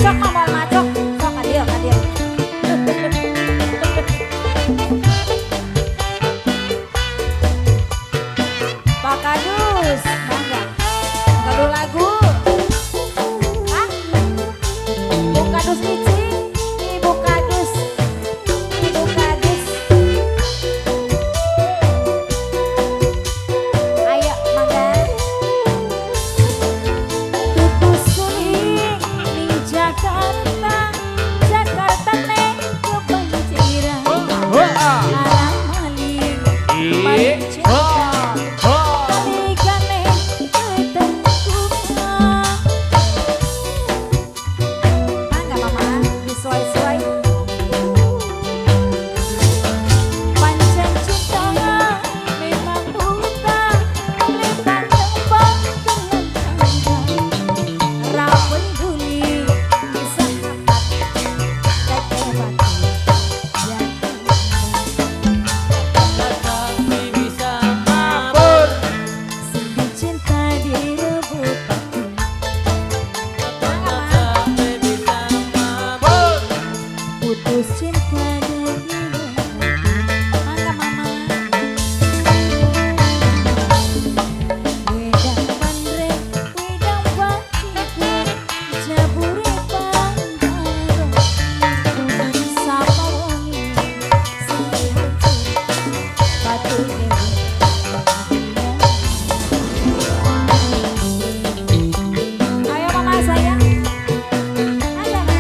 Macok mah moal macok. Sok ka dieu ka dieu. Pak Kadus, mangga. Gaduh lagu. Hah? Bu Kadus cicing, Ibu Kadus. Ibu Kadus. Ayo mangga. Tuku suling ning Jakarta, Jakarta teh kebanjiran. Arang maling, maling cinta. Kaligane ketentuan. Mangga mama, disuai-suai. Pancen cinta memang buta, lipat tembang dengan tangga. Ra peduli sahabat, teke batu yakin. Bisa mabur. Sing dicinta direbut batu. Mangga ma. Bisa mabur. Putus cinta dari hati. Mangga mama. Wedang bandrek, wedang bajigur, jabure panggang. Sapa wonge sing hancur, batu dewe. Ayo mama sayang. Ayo ma.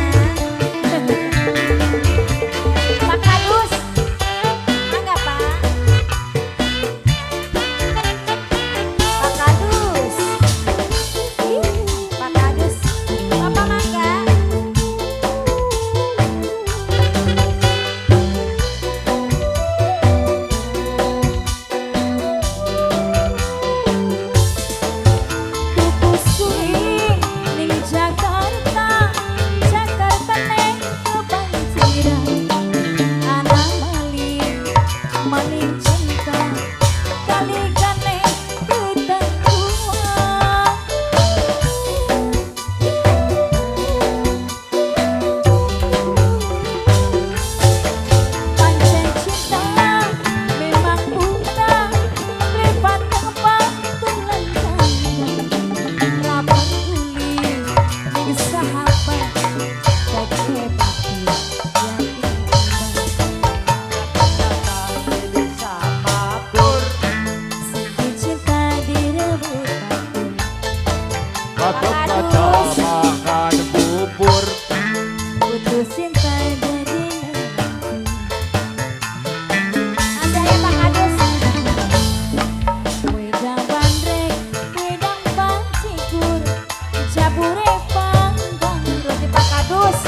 Pak Kadus, mangga Pak. Pak Kadus, ih, Pak Kadus, Bapak mangga. Tuku suling ning Jakarta, Jakarta teh kebanjiran. Ana maling, maling cinta, kaligane ketentuan. Pancen cinta memang buta, lipat tempat tulang tangga. Ra peduli ning sahabat, teke batu yakin. Bisa mabur. Sing dicinta direbut batu. Gatot kaca makan bubur. Putus cinta jadi menantu. Ada ya Pak Kadus. Wedang bandrek, wedang bajigur, jabure panggang roti Pak Kadus.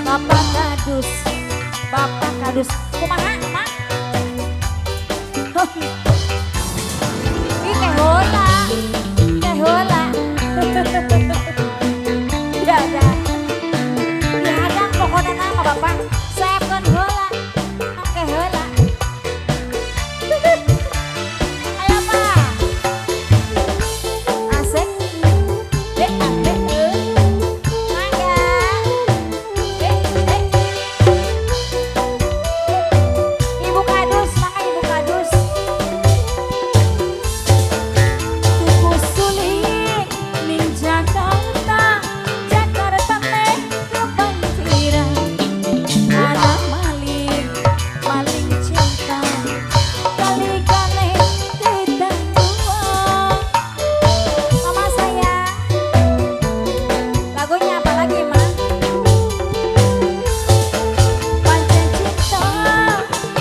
Bapak Kadus, Bapak Kadus. Kumaha, Mak? Ih, kehola, kehola. Udah, udah. Dihadang pokoknya nama bapak. Sepen heula, make heula. Ayo Pak. Asik. B A B E. Mangga. B B. Ibu Kadus, mangga Ibu Kadus. Tuku suling ning Jakarta, Jakarta teh kebanjiran. Ana maling, maling cinta, kaligane ketentuan. Mama sayang, lagunya apa lagi ma? Pancen cinta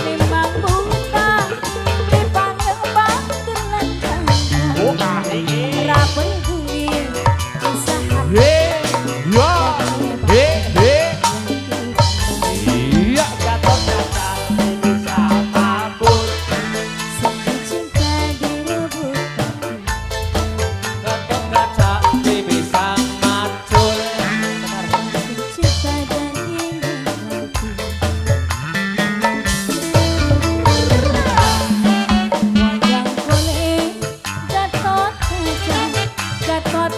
memang buta, lipat tembang tulang tangga. Ra peduli sahabat, He, ya, he, he. Iya, Gatot kaca bisa mabur. Sing dicinta direbut batu. Gatot kaca bisa macul. Cinta jadi menantu. Wayang golek Gatot Kaca, Gatot